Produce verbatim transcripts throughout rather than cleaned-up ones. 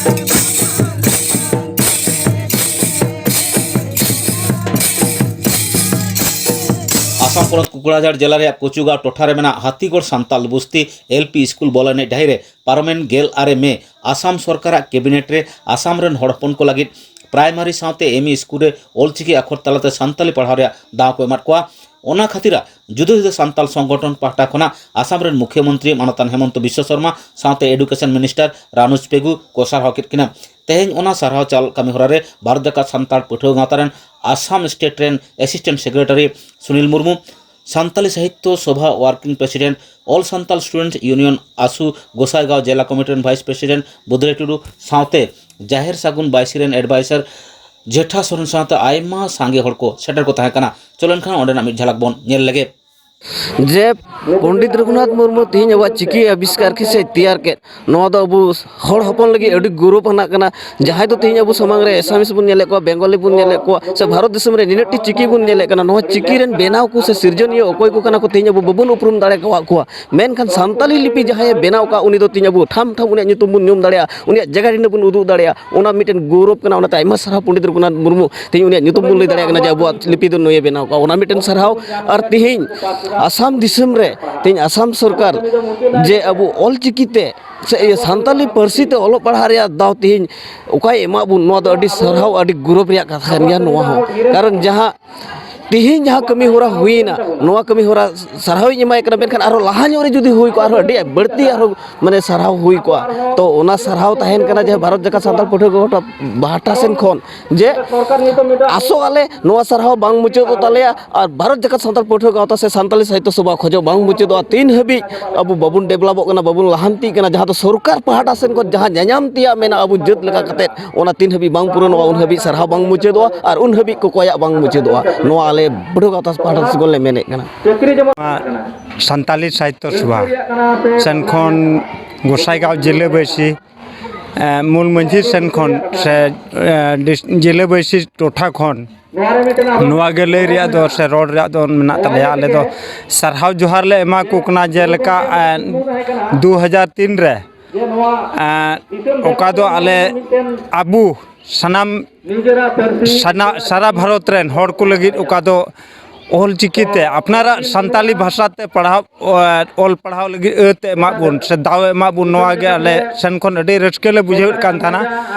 ᱟᱥᱟᱢ ᱯᱚᱱᱚᱛ ᱠᱩᱠᱲᱟᱡᱷᱟᱲ ᱡᱮᱞᱟ ᱨᱮᱭᱟᱜ ᱠᱚᱪᱩᱜᱟᱸᱣ ᱴᱚᱴᱷᱟ ᱨᱮ ᱢᱮᱱᱟᱜ ᱦᱟᱛᱤᱜᱚᱲ ᱥᱟᱱᱛᱟᱞ ᱵᱚᱥᱛᱤ ᱮᱞ ᱯᱤ ᱥᱠᱩᱞ ᱵᱚᱞ ᱮᱱᱮᱡ ᱰᱟᱹᱦᱤ ᱨᱮ ᱯᱟᱨᱚᱢᱮᱱ ᱜᱮᱞ ᱟᱨᱮ ᱢᱮ ᱟᱥᱟᱢ ᱥᱚᱨᱠᱟᱨᱟᱜ ᱠᱮᱵᱤᱱᱮᱴ ᱨᱮ ᱟᱥᱟᱢ ᱨᱮᱱ ᱦᱚᱲ ᱦᱚᱯᱚᱱ ᱠᱚ ᱞᱟᱹᱜᱤᱫ ᱯᱨᱟᱭᱢᱟᱨᱤ ᱥᱟᱶᱛᱮ ᱮᱢ ᱤ ᱥᱠᱩᱞ ᱨᱮ ᱚᱞᱪᱤᱠᱤ ᱟᱠᱷᱚᱨ ᱛᱟᱞᱟᱛᱮ ᱥᱟᱱᱛᱟᱞᱤ ᱯᱟᱲᱦᱟᱣ ᱨᱮᱭᱟᱜ ᱫᱟᱣ ᱠᱚ ᱮᱢᱟᱫ ᱠᱚᱣᱟ᱾ ᱚᱱᱟ ᱠᱷᱟᱹᱛᱤᱨᱟᱜ ᱡᱩᱫᱟᱹ ᱡᱩᱫᱟᱹ ᱥᱟᱱᱛᱟᱞ ᱥᱚᱝᱜᱚᱴᱷᱚᱱ ᱯᱟᱦᱴᱟ ᱠᱷᱚᱱᱟᱜ ᱟᱥᱟᱢ ᱨᱮᱱ ᱢᱩᱠᱷᱭᱟᱹ ᱢᱚᱱᱛᱨᱤ ᱢᱟᱱᱚᱛᱟᱱ ᱦᱮᱢᱚᱱᱛᱚ ᱵᱤᱥᱥᱚ ᱥᱚᱨᱢᱟ ᱥᱟᱶᱛᱮ ᱮᱰᱩᱠᱮᱥᱚᱱ ᱢᱤᱱᱤᱥᱴᱟᱨ ᱨᱟᱱᱩᱡᱽ ᱯᱮᱜᱩ ᱠᱚ ᱥᱟᱨᱦᱟᱣ ᱠᱮᱫ ᱠᱤᱱᱟ᱾ ᱛᱮᱦᱮᱧ ᱚᱱᱟ ᱥᱟᱨᱦᱟᱣ ᱪᱟᱞ ᱠᱟᱹᱢᱤ ᱦᱚᱨᱟ ᱨᱮ ᱵᱷᱟᱨᱚᱛ ᱡᱟᱠᱟᱛ ᱥᱟᱱᱛᱟᱲ ᱯᱟᱹᱴᱷᱩᱣᱟᱹ ᱜᱟᱶᱛᱟ ᱨᱮᱱ ᱟᱥᱟᱢ ᱥᱴᱮᱴ ᱨᱮᱱ ᱮᱥᱤᱥᱴᱮᱱᱴ ᱥᱮᱠᱨᱮᱴᱟᱨᱤ ᱥᱩᱱᱤᱞ ᱢᱩᱨᱢᱩ, ᱥᱟᱱᱛᱟᱞᱤ ᱥᱟᱦᱤᱛᱛᱚ ᱥᱚᱵᱷᱟ ᱣᱟᱨᱠᱤᱝ ᱯᱨᱮᱥᱤᱰᱮᱱᱴ, ᱚᱞ ᱥᱟᱱᱛᱟᱞ ᱥᱴᱩᱰᱮᱱᱴᱥ ᱤᱭᱩᱱᱤᱭᱚᱱ ᱟᱥᱩ, ᱜᱚᱥᱟᱭᱜᱟᱸᱣ ᱡᱮᱞᱟ ᱠᱚᱢᱤᱴᱤ ᱨᱮᱱ ᱵᱷᱟᱭᱤᱥ ᱯᱨᱮᱥᱤᱰᱮᱱᱴ ᱵᱩᱫᱷᱨᱟᱭ ᱴᱩᱰᱩ ᱥᱟᱶᱛᱮ ᱡᱟᱦᱮᱨ ᱥᱟᱹᱜᱩᱱ ᱵᱟᱭᱥᱤ ᱨᱮᱱ ᱮᱰᱵᱟᱭᱥᱟᱨ ᱡᱮᱴᱷᱟ ᱥᱚᱨᱮᱱ ᱥᱟᱶᱛᱮ ᱟᱭᱢᱟ ᱥᱟᱸᱜᱮ ᱦᱚᱲ ᱠᱚ ᱥᱮᱴᱮᱨ ᱠᱚ ᱛᱟᱦᱮᱸ ᱠᱟᱱᱟ᱾ ᱪᱚᱞᱚ ᱮᱱᱠᱷᱟᱱ ᱚᱸᱰᱮᱱᱟᱜ ᱢᱤᱫ ᱡᱷᱟᱞᱟᱠ ᱵᱚᱱ ᱧᱮᱞ ᱞᱮᱜᱮ᱾ ᱡᱮ ᱯᱚᱱᱰᱤᱛ ᱨᱚᱜᱷᱩᱱᱟᱛᱷ ᱢᱩᱨᱢᱩ ᱛᱮᱦᱮᱧ ᱟᱵᱚᱣᱟᱜ ᱪᱤᱠᱤ ᱟᱵᱤᱥᱠᱟᱨ ᱠᱮᱫ ᱥᱮ ᱛᱮᱭᱟᱨ ᱠᱮᱫ, ᱱᱚᱣᱟ ᱫᱚ ᱟᱵᱚ ᱦᱚᱲ ᱦᱚᱯᱚᱱ ᱞᱟᱹᱜᱤᱫ ᱟᱹᱰᱤ ᱜᱚᱨᱚᱵᱽ ᱟᱱᱟᱜ ᱠᱟᱱᱟ᱾ ᱡᱟᱦᱟᱸᱭ ᱫᱚ ᱛᱮᱦᱮᱧ ᱟᱵᱚ ᱥᱟᱢᱟᱝ ᱨᱮ ᱟᱥᱟᱢᱤᱥ ᱵᱚᱱ ᱧᱮᱞᱮᱫ ᱠᱚᱣᱟ, ᱵᱮᱝᱜᱚᱞᱤ ᱵᱚᱱ ᱧᱮᱞᱮᱫ ᱠᱚᱣᱟ, ᱥᱮ ᱵᱷᱟᱨᱚᱛ ᱫᱤᱥᱚᱢ ᱨᱮ ᱱᱤᱱᱟᱹᱜ ᱴᱤ ᱪᱤᱠᱤ ᱵᱚᱱ ᱧᱮᱞᱮᱫ ᱠᱟᱱᱟ, ᱱᱚᱣᱟ ᱪᱤᱠᱤ ᱨᱮᱱ ᱵᱮᱱᱟᱣ ᱠᱚ ᱥᱮ ᱥᱤᱨᱡᱚᱱᱤᱭᱟᱹ ᱚᱠᱚᱭ ᱠᱚ ᱠᱟᱱᱟ ᱠᱚ, ᱛᱮᱦᱮᱧ ᱟᱵᱚ ᱵᱟᱵᱚᱱ ᱩᱯᱨᱩᱢ ᱫᱟᱲᱮ ᱠᱟᱣᱟᱫ ᱠᱚᱣᱟ᱾ ᱢᱮᱱᱠᱷᱟᱱ ᱥᱟᱱᱛᱟᱞᱤ ᱞᱤᱯᱤ ᱡᱟᱦᱟᱸᱭᱮ ᱵᱮᱱᱟᱣ ᱠᱟᱜ, ᱩᱱᱤ ᱫᱚ ᱛᱮᱦᱮᱧ ᱟᱵᱚ ᱴᱷᱟᱢ ᱴᱷᱟᱢ ᱩᱱᱤᱭᱟᱜ ᱧᱩᱛᱩᱢ ᱵᱚᱱ ᱧᱩᱢ ᱫᱟᱲᱮᱭᱟᱜᱼᱟ, ᱩᱱᱤᱭᱟᱜ ᱡᱟᱭᱜᱟ ᱨᱮ ᱵᱚᱱ ᱩᱫᱩᱜ ᱫᱟᱲᱮᱭᱟᱜᱼᱟ᱾ ᱚᱱᱟ ᱢᱤᱫᱴᱮᱱ ᱜᱚᱨᱚᱵᱽ ᱠᱟᱱᱟ᱾ ᱚᱱᱟᱛᱮ ᱟᱭᱢᱟ ᱥᱟᱨᱦᱟᱣ ᱯᱚᱱᱰᱤᱛ ᱨᱚᱜᱷᱩᱱᱟᱛᱷ ᱢᱩᱨᱢᱩ, ᱛᱮᱦᱮᱧ ᱩᱱᱤᱭᱟᱜ ᱧᱩᱛᱩᱢ ᱵᱚᱱ ᱞᱟᱹᱭ ᱫᱟᱲᱮᱭᱟᱜ ᱠᱟᱱᱟ ᱡᱮ ᱟᱵᱚᱣᱟᱜ ᱞᱤᱯᱤ ᱫᱚ ᱱᱩᱭᱮ ᱵᱮᱱᱟᱣ ᱠᱟᱜᱼᱟ, ᱚᱱᱟ ᱢᱤᱫᱴᱮᱱ ᱥᱟᱨᱦᱟᱣ᱾ ᱟᱨ ᱛᱮᱦᱮᱧ ᱟᱥᱟᱢ ᱫᱤᱥᱚᱢ ᱨᱮ, ᱛᱮᱦᱮᱧ ᱟᱥᱟᱢ ᱥᱚᱨᱠᱟᱨ ᱡᱮ ᱟᱵᱚ ᱚᱞ ᱪᱤᱠᱤ ᱛᱮ ᱥᱮ ᱤᱭᱟᱹ ᱥᱟᱱᱛᱟᱞᱤ ᱯᱟᱹᱨᱥᱤ ᱛᱮ ᱚᱞᱚᱜ ᱯᱟᱲᱦᱟᱜ ᱨᱮᱭᱟᱜ ᱫᱟᱣ ᱛᱮᱦᱮᱧ ᱚᱠᱟᱭ ᱮᱢᱟᱜ ᱵᱚᱱ, ᱱᱚᱣᱟ ᱫᱚ ᱟᱹᱰᱤ ᱥᱟᱨᱦᱟᱣ, ᱟᱹᱰᱤ ᱜᱚᱨᱚᱵᱽ ᱨᱮᱭᱟᱜ ᱠᱟᱛᱷᱟ ᱠᱟᱱ ᱜᱮᱭᱟ ᱱᱚᱣᱟ ᱦᱚᱸ᱾ ᱠᱟᱨᱚᱱ ᱡᱟᱦᱟᱸ ᱛᱮᱦᱮᱧ ᱡᱟᱦᱟᱸ ᱠᱟᱹᱢᱤ ᱦᱚᱨᱟ ᱦᱩᱭᱮᱱᱟ, ᱱᱚᱣᱟ ᱠᱟᱹᱢᱤ ᱦᱚᱨᱟ ᱥᱟᱨᱦᱟᱣ ᱤᱧ ᱮᱢᱟᱭ ᱠᱟᱱᱟ, ᱢᱮᱱᱠᱷᱟᱱ ᱟᱨᱦᱚᱸ ᱞᱟᱦᱟ ᱧᱚᱜ ᱨᱮ ᱡᱩᱫᱤ ᱦᱩᱭ ᱠᱚᱜᱼᱟ, ᱟᱨᱦᱚᱸ ᱟᱹᱰᱤ ᱵᱟᱹᱲᱛᱤ ᱟᱨᱦᱚᱸ ᱢᱟᱱᱮ ᱥᱟᱨᱦᱟᱣ ᱦᱩᱭ ᱠᱚᱜᱼᱟ᱾ ᱛᱚ ᱚᱱᱟ ᱥᱟᱨᱦᱟᱣ ᱛᱟᱦᱮᱱ ᱠᱟᱱᱟ ᱡᱮ ᱵᱷᱟᱨᱚᱛ ᱡᱟᱠᱟᱛ ᱥᱟᱱᱛᱟᱲ ᱯᱟᱹᱴᱷᱩᱣᱟᱹ ᱠᱚ ᱯᱟᱦᱴᱟ ᱥᱮᱱ ᱠᱷᱚᱱ ᱡᱮ ᱟᱥᱚᱜ ᱟᱞᱮ ᱱᱚᱣᱟ ᱥᱟᱨᱦᱟᱣ ᱵᱟᱝ ᱢᱩᱪᱟᱹᱫᱚᱜ ᱛᱟᱞᱮᱭᱟ, ᱟᱨ ᱵᱷᱟᱨᱚᱛ ᱡᱟᱠᱟᱛ ᱥᱟᱱᱛᱟᱲ ᱯᱟᱹᱴᱷᱩᱣᱟᱹ ᱜᱟᱶᱛᱟ ᱥᱮ ᱥᱟᱱᱛᱟᱞᱤ ᱥᱟᱦᱤᱛᱛᱚ ᱥᱚᱵᱷᱟ ᱠᱷᱚᱡᱚᱜ ᱵᱟᱝ ᱢᱩᱪᱟᱹᱫᱚᱜᱼᱟ᱾ ᱛᱤᱱ ᱦᱟᱹᱵᱤᱡ ᱟᱵᱚ ᱵᱟᱵᱚᱱ ᱰᱮᱵᱷᱞᱚᱯᱚᱜ ᱠᱟᱱᱟ, ᱵᱟᱵᱚᱱ ᱞᱟᱦᱟᱱᱛᱤᱜ ᱠᱟᱱᱟ, ᱡᱟᱦᱟᱸ ᱫᱚ ᱥᱚᱨᱠᱟᱨ ᱯᱟᱦᱴᱟ ᱥᱮᱱ ᱠᱷᱚᱱ ᱡᱟᱦᱟᱸ ᱧᱟᱧᱟᱢ ᱛᱮᱭᱟᱜ ᱢᱮᱱᱟᱜᱼᱟ ᱟᱵᱚ ᱡᱟᱹᱛ ᱞᱮᱠᱟ ᱠᱟᱛᱮᱫ, ᱚᱱᱟ ᱛᱤᱱ ᱦᱟᱹᱵᱤᱡ ᱵᱟᱝ ᱯᱩᱨᱚᱱᱚᱜᱼᱟ, ᱩᱱ ᱦᱟᱹᱵᱤᱡ ᱥᱟᱨᱦᱟᱣ ᱵᱟᱝ ᱢᱩᱪᱟᱹᱫᱚᱜᱼᱟ ᱟᱨ ᱩᱱ ᱦᱟᱹᱵᱤᱡ ᱠᱚᱠᱚᱭᱟᱜ ᱵᱟᱝ ᱢᱩᱪᱟᱹᱫᱚᱜᱼᱟ᱾ ᱱᱚᱣᱟ ᱟᱞᱮ ᱯᱟᱹᱴᱷᱩᱣᱟᱹ ᱜᱟᱶᱛᱟ ᱯᱟᱦᱴᱟ ᱥᱮᱫ ᱠᱷᱚᱱ ᱞᱮ ᱢᱮᱱᱮᱫ ᱠᱟᱱᱟ᱾ ᱱᱚᱣᱟ ᱥᱟᱱᱛᱟᱞᱤ ᱥᱟᱦᱤᱛᱛᱚ ᱥᱚᱵᱷᱟ ᱥᱮᱱ ᱠᱷᱚᱱ ᱜᱚᱸᱥᱟᱭᱜᱟᱸᱣ ᱡᱮᱞᱟᱹ ᱵᱟᱹᱭᱥᱤ, ᱮ, ᱢᱩᱞ ᱢᱟᱹᱡᱷᱤ ᱥᱮᱱ ᱠᱷᱚᱱ ᱥᱮ, ᱮ, ᱰᱤᱥ-, ᱡᱮᱞᱟᱹ ᱵᱟᱹᱭᱥᱤ ᱴᱚᱴᱷᱟ ᱠᱷᱚᱱ ᱱᱚᱣᱟ ᱜᱮ ᱞᱟᱹᱭ ᱨᱮᱭᱟᱜ ᱫᱚ ᱥᱮ ᱨᱚᱲ ᱨᱮᱭᱟᱜ ᱫᱚ ᱢᱮᱱᱟᱜ ᱛᱟᱞᱮᱭᱟ᱾ ᱟᱞᱮ ᱫᱚ ᱥᱟᱨᱦᱟᱣ ᱡᱚᱦᱟᱨ ᱞᱮ ᱮᱢᱟ ᱠᱚ ᱠᱟᱱᱟ, ᱡᱮᱞᱮᱠᱟ, ᱮ, ᱫᱩ ᱦᱟᱡᱟᱨ ᱛᱤᱱ ᱨᱮ ᱮᱸ, ᱚᱠᱟ ᱫᱚ ᱟᱞᱮ, ᱟᱵᱚ ᱥᱟᱱᱟᱢ, ᱥᱟᱱᱟ-, ᱥᱟᱨᱟ ᱵᱷᱟᱨᱚᱛ ᱨᱮᱱ ᱦᱚᱲ ᱠᱚ ᱞᱟᱹᱜᱤᱫ ᱚᱠᱟ ᱫᱚ ᱚᱞ ᱪᱤᱠᱤ ᱛᱮ ᱟᱯᱱᱟᱨᱟᱜ ᱥᱟᱱᱛᱟᱞᱤ ᱵᱷᱟᱥᱟ ᱛᱮ ᱯᱟᱲᱦᱟᱣ, ᱚᱞ ᱯᱟᱲᱦᱟᱣ ᱞᱟᱹᱜᱤᱫ ᱟᱹ ᱛᱮ ᱮᱢᱟᱜ ᱵᱚᱱ ᱥᱮ ᱫᱟᱣ ᱮ ᱮᱢᱟᱜ ᱵᱚᱱ, ᱱᱚᱣᱟ ᱜᱮ ᱟᱞᱮ ᱥᱮᱱ ᱠᱷᱚᱱ ᱟᱹᱰᱤ ᱨᱟᱹᱥᱠᱟᱹ ᱞᱮ ᱵᱩᱡᱷᱟᱹᱣᱮᱫ ᱠᱟᱱ ᱛᱟᱦᱮᱱᱟ᱾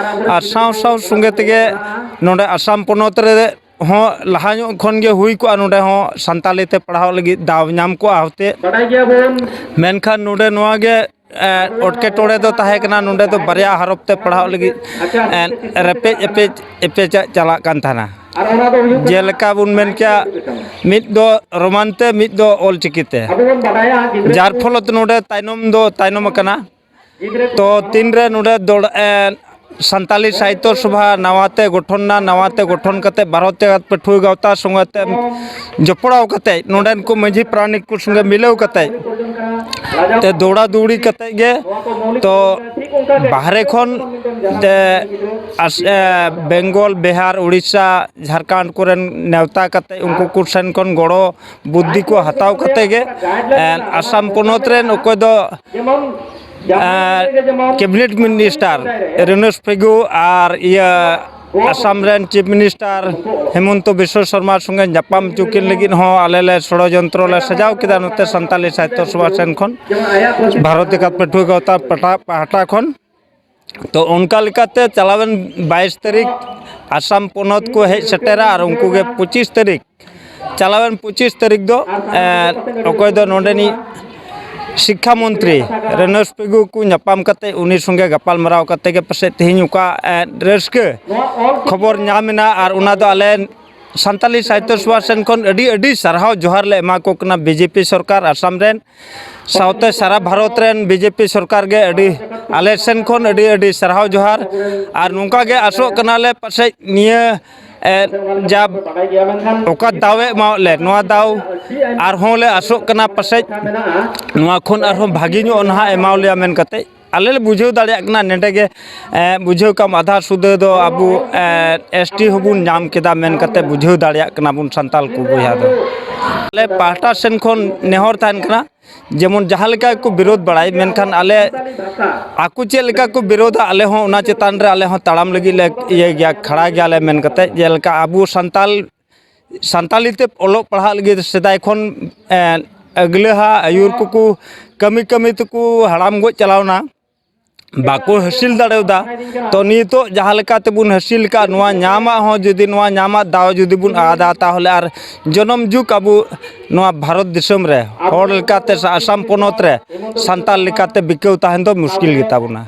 ᱟᱨ ᱥᱟᱶ ᱥᱟᱶ ᱥᱚᱸᱜᱮ ᱛᱮᱜᱮ ᱱᱚᱰᱮ ᱟᱥᱟᱢ ᱯᱚᱱᱚᱛ ᱨᱮ ᱦᱚᱸ ᱞᱟᱦᱟ ᱧᱚᱜ ᱠᱷᱚᱱ ᱜᱮ ᱦᱩᱭ ᱠᱚᱜᱼᱟ, ᱱᱚᱰᱮ ᱦᱚᱸ ᱥᱟᱱᱛᱟᱞᱤ ᱛᱮ ᱯᱟᱲᱦᱟᱣ ᱞᱟᱹᱜᱤᱫ ᱫᱟᱣ ᱧᱟᱢ ᱠᱚᱜᱼᱟ ᱦᱚᱛᱮ᱾ ᱢᱮᱱᱠᱷᱟᱱ ᱱᱚᱰᱮ ᱱᱚᱣᱟ ᱜᱮ, ᱮ, ᱮᱴᱠᱮᱴᱚᱬᱮ ᱫᱚ ᱛᱟᱦᱮᱸ ᱠᱟᱱᱟ, ᱱᱚᱰᱮ ᱫᱚ ᱵᱟᱨᱭᱟ ᱦᱚᱨᱚᱯ ᱛᱮ ᱯᱟᱲᱦᱟᱣ ᱞᱟᱹᱜᱤᱫ, ᱮ, ᱨᱮᱯᱮᱡ ᱮᱯᱮᱡ ᱮᱯᱮᱪᱟᱜ ᱪᱟᱞᱟᱜ ᱠᱟᱱ ᱛᱟᱦᱮᱱᱟ᱾ ᱡᱮᱞᱮᱠᱟ ᱵᱚᱱ ᱢᱮᱱ ᱠᱮᱭᱟ, ᱢᱤᱫ ᱫᱚ ᱨᱳᱢᱟᱱ ᱛᱮ, ᱢᱤᱫ ᱫᱚ ᱚᱞ ᱪᱤᱠᱤ ᱛᱮ, ᱡᱟᱨ ᱯᱷᱚᱞᱚᱛ ᱱᱚᱰᱮ ᱛᱟᱭᱱᱚᱢ ᱫᱚ ᱛᱟᱭᱱᱚᱢ ᱟᱠᱟᱱᱟ᱾ ᱛᱚ ᱛᱤᱱᱨᱮ ᱱᱚᱰᱮ ᱫᱚᱲ-, ᱮ, ᱥᱟᱱᱛᱟᱞᱤ ᱥᱟᱦᱤᱛᱛᱚ ᱥᱚᱵᱷᱟ ᱱᱟᱣᱟᱛᱮ ᱜᱚᱴᱷᱚᱱ ᱱᱟ, ᱱᱟᱣᱟᱛᱮ ᱜᱚᱴᱷᱚᱱ ᱠᱟᱛᱮ ᱵᱷᱟᱨᱚᱛ ᱡᱟᱠᱟᱛ ᱯᱟᱹᱴᱷᱩᱣᱟᱹ ᱜᱟᱶᱛᱟ ᱥᱚᱸᱜᱮ ᱛᱮ ᱡᱚᱯᱲᱟᱣ ᱠᱟᱛᱮ, ᱱᱚᱰᱮᱱ ᱠᱚ ᱢᱟᱹᱡᱷᱤ ᱯᱟᱨᱟᱱᱤᱠ ᱠᱚ ᱥᱚᱸᱜᱮ ᱢᱤᱞᱟᱹᱣ ᱠᱟᱛᱮ, ᱛᱮ ᱫᱚᱣᱲᱟ ᱫᱩᱣᱲᱤ ᱠᱟᱛᱮ ᱜᱮ, ᱛᱚ ᱵᱟᱦᱨᱮ ᱠᱷᱚᱱ ᱛᱮ ᱟᱥ-, ᱮ, ᱵᱮᱝᱜᱚᱞ, ᱵᱤᱦᱟᱨ, ᱩᱲᱤᱥᱥᱟ, ᱡᱷᱟᱲᱠᱷᱚᱸᱰ ᱠᱚᱨᱮᱱ ᱱᱮᱣᱛᱟ ᱠᱟᱛᱮ ᱩᱱᱠᱩ ᱠᱚ ᱥᱮᱱ ᱠᱷᱚᱱ ᱜᱚᱲᱚ ᱵᱩᱫᱽᱫᱷᱤ ᱠᱚ ᱦᱟᱛᱟᱣ ᱠᱟᱛᱮ ᱜᱮ, ᱮ, ᱟᱥᱟᱢ ᱯᱚᱱᱚᱛ ᱨᱮᱱ ᱚᱠᱚᱭ ᱫᱚ ᱟᱨ ᱠᱮᱵᱤᱱᱮᱴ ᱢᱤᱱᱤᱥᱴᱟᱨ ᱨᱮᱱᱳᱥ ᱯᱮᱜᱩ ᱟᱨ ᱤᱭᱟᱹ ᱟᱥᱟᱢ ᱨᱮᱱ ᱪᱤᱯ ᱢᱤᱱᱤᱥᱴᱟᱨ ᱦᱮᱢᱚᱱᱛᱚ ᱵᱤᱥᱣᱚ ᱥᱚᱨᱢᱟ ᱥᱚᱸᱜᱮ ᱧᱟᱯᱟᱢ ᱦᱚᱪᱚ ᱠᱤᱱ ᱞᱟᱹᱜᱤᱫ ᱦᱚᱸ ᱟᱞᱮ ᱞᱮ ᱥᱚᱲᱚᱡᱚᱱᱛᱨᱚ ᱞᱮ ᱥᱟᱡᱟᱣ ᱠᱮᱫᱟ᱾ ᱱᱚᱛᱮ ᱥᱟᱱᱛᱟᱞᱤ ᱥᱟᱦᱤᱛᱛᱚ ᱥᱚᱵᱷᱟ ᱥᱮᱱ ᱠᱷᱚᱱ ᱵᱷᱟᱨᱚᱛ ᱡᱟᱠᱟᱛ ᱯᱟᱹᱴᱷᱩᱣᱟᱹ ᱜᱟᱶᱛᱟ ᱯᱟᱴᱟ-, ᱯᱟᱦᱴᱟ ᱠᱷᱚᱱ᱾ ᱛᱚ ᱚᱱᱠᱟ ᱞᱮᱠᱟᱛᱮ ᱪᱟᱞᱟᱣᱮᱱ ᱵᱟᱭᱤᱥ ᱛᱟᱹᱨᱤᱠᱷ ᱟᱥᱟᱢ ᱯᱚᱱᱚᱛ ᱠᱚ ᱦᱮᱡ ᱥᱮᱴᱮᱨᱟ ᱟᱨ ᱩᱱᱠᱩ ᱜᱮ ᱯᱚᱸᱪᱤᱥ ᱛᱟᱹᱨᱤᱠᱷ, ᱪᱟᱞᱟᱣᱮᱱ ᱯᱚᱸᱪᱤᱥ ᱛᱟᱹᱨᱤᱠᱷ ᱫᱚ, ᱮᱸ, ᱚᱠᱚᱭ ᱫᱚ ᱱᱚᱰᱮᱱᱤᱡ ᱥᱤᱠᱠᱷᱟ ᱢᱚᱱᱛᱨᱤ ᱨᱮᱱᱳᱥ ᱯᱮᱜᱩ ᱠᱚ ᱧᱟᱯᱟᱢ ᱠᱟᱛᱮ ᱩᱱᱤ ᱥᱚᱸᱜᱮ ᱜᱟᱯᱟᱞ ᱢᱟᱨᱟᱣ ᱠᱟᱛᱮ ᱜᱮ ᱯᱟᱥᱮᱡ ᱛᱮᱦᱮᱧ ᱚᱠᱟ, ᱮᱸ, ᱨᱟᱹᱥᱠᱟᱹ ᱠᱷᱚᱵᱚᱨ ᱧᱟᱢ ᱮᱱᱟ᱾ ᱟᱨ ᱚᱱᱟ ᱫᱚ ᱟᱞᱮ ᱥᱟᱱᱛᱟᱞᱤ ᱥᱟᱦᱤᱛᱛᱚ ᱥᱚᱵᱷᱟ ᱥᱮᱱ ᱠᱷᱚᱱ ᱟᱹᱰᱤ, ᱟᱹᱰᱤ ᱥᱟᱨᱦᱟᱣ ᱡᱚᱦᱟᱨ ᱞᱮ ᱮᱢᱟ ᱠᱚ ᱠᱟᱱᱟ ᱵᱤᱡᱮᱯᱤ ᱥᱚᱨᱠᱟᱨ ᱟᱥᱟᱢ ᱨᱮᱱ, ᱥᱟᱶᱛᱮ ᱥᱟᱨᱟ ᱵᱷᱟᱨᱚᱛ ᱨᱮᱱ ᱵᱤᱡᱮᱯᱤ ᱥᱚᱨᱠᱟᱨ ᱜᱮ ᱟᱹᱰᱤ, ᱟᱞᱮ ᱥᱮᱱ ᱠᱷᱚᱱ ᱟᱹᱰᱤ, ᱟᱹᱰᱤ ᱥᱟᱨᱦᱟᱣ ᱡᱚᱦᱟᱨ᱾ ᱟᱨ ᱱᱚᱝᱠᱟ ᱜᱮ ᱟᱥᱚᱜ ᱠᱟᱱᱟᱞᱮ ᱯᱟᱥᱮᱡ ᱱᱤᱭᱟᱹ, ᱮ, ᱡᱟ ᱚᱠᱟ ᱫᱟᱣ ᱮ ᱮᱢᱟᱣᱟᱫ ᱞᱮ, ᱱᱚᱣᱟ ᱫᱟᱣ ᱟᱨᱦᱚᱸ ᱞᱮ ᱟᱥᱚᱜ ᱠᱟᱱᱟ ᱯᱟᱥᱮᱡ ᱱᱚᱣᱟ ᱠᱷᱚᱱ ᱟᱨᱦᱚᱸ ᱵᱷᱟᱹᱜᱤ ᱧᱚᱜ ᱱᱟᱦᱟᱜ ᱮᱢᱟᱣ ᱞᱮᱭᱟ ᱢᱮᱱ ᱠᱟᱛᱮ᱾ ᱟᱞᱮ ᱞᱮ ᱵᱩᱡᱷᱟᱹᱣ ᱫᱟᱲᱮᱭᱟᱜ ᱠᱟᱱᱟ ᱱᱚᱰᱮ ᱜᱮ, ᱮ, ᱵᱩᱡᱷᱟᱹᱣ ᱠᱟᱢ ᱟᱫᱷᱟ ᱥᱩᱫᱷᱟᱹ ᱫᱚ ᱟᱵᱚ, ᱮ, ᱮᱥ ᱴᱤ ᱦᱚᱸᱵᱚᱱ ᱧᱟᱢ ᱠᱮᱫᱟ ᱢᱮᱱ ᱠᱟᱛᱮ ᱵᱩᱡᱷᱟᱹᱣ ᱫᱟᱲᱮᱭᱟᱜ ᱠᱟᱱᱟ ᱵᱚᱱ ᱥᱟᱱᱛᱟᱞ ᱠᱚ ᱵᱚᱭᱦᱟ ᱫᱚ᱾ ᱟᱞᱮ ᱯᱟᱦᱴᱟ ᱥᱮᱱ ᱠᱷᱚᱱ ᱱᱮᱦᱚᱨ ᱛᱟᱦᱮᱱ ᱠᱟᱱᱟ, ᱡᱮᱢᱚᱱ ᱡᱟᱦᱟᱸ ᱞᱮᱠᱟ ᱠᱚ ᱵᱤᱨᱳᱫᱷ ᱵᱟᱲᱟᱭ, ᱢᱮᱱᱠᱷᱟᱱ ᱟᱞᱮ, ᱟᱠᱚ ᱪᱮᱫ ᱞᱮᱠᱟ ᱠᱚ ᱵᱤᱨᱳᱫᱷᱟ, ᱟᱞᱮ ᱦᱚᱸ ᱚᱱᱟ ᱪᱮᱛᱟᱱ ᱨᱮ ᱟᱞᱮ ᱦᱚᱸ ᱛᱟᱲᱟᱢ ᱞᱟᱹᱜᱤᱫ ᱞᱮ ᱤᱭᱟᱹ ᱜᱮᱭᱟ, ᱠᱷᱟᱲᱟ ᱜᱮᱭᱟᱞᱮ ᱢᱮᱱ ᱠᱟᱛᱮ᱾ ᱡᱮᱞᱮᱠᱟ ᱟᱵᱚ ᱥᱟᱱᱛᱟᱞ, ᱥᱟᱱᱛᱟᱞᱤ ᱛᱮ ᱚᱞᱚᱜ ᱯᱟᱲᱦᱟᱜ ᱞᱟᱹᱜᱤᱫ ᱥᱮᱫᱟᱭ ᱠᱷᱚᱱ, ᱮᱸ, ᱟᱹᱜᱞᱟᱹᱦᱟ ᱟᱹᱭᱩᱨ ᱠᱚᱠᱚ ᱠᱟᱹᱢᱤ ᱠᱟᱹᱢᱤ ᱛᱮᱠᱚ ᱦᱟᱲᱟᱢ ᱜᱚᱡ ᱪᱟᱞᱟᱣᱱᱟ, ᱵᱟᱠᱚ ᱦᱟᱹᱥᱤᱞ ᱫᱟᱲᱮᱭᱟᱫᱟ᱾ ᱛᱚ ᱱᱤᱛᱚᱜ ᱡᱟᱦᱟᱸ ᱞᱮᱠᱟ ᱛᱮᱵᱚᱱ ᱦᱟᱹᱥᱤᱞ ᱠᱟᱜ, ᱱᱚᱣᱟ ᱧᱟᱢᱟᱜ ᱦᱚᱸ ᱡᱩᱫᱤ, ᱱᱚᱣᱟ ᱧᱟᱢᱟᱜ ᱫᱟᱣ ᱡᱩᱫᱤ ᱵᱚᱱ ᱟᱫᱟ, ᱛᱟᱦᱚᱞᱮ ᱟᱨ ᱡᱚᱱᱚᱢ ᱡᱩᱜᱽ ᱟᱵᱚ ᱱᱚᱣᱟ ᱵᱷᱟᱨᱚᱛ ᱫᱤᱥᱚᱢ ᱨᱮ ᱦᱚᱲ ᱞᱮᱠᱟᱛᱮ ᱥᱮ ᱟᱥᱟᱢ ᱯᱚᱱᱚᱛ ᱨᱮ ᱥᱟᱱᱛᱟᱲ ᱞᱮᱠᱟᱛᱮ ᱵᱤᱠᱟᱹᱣ ᱛᱟᱦᱮᱱ ᱫᱚ ᱢᱩᱥᱠᱤᱞ ᱜᱮᱛᱟ ᱵᱚᱱᱟ᱾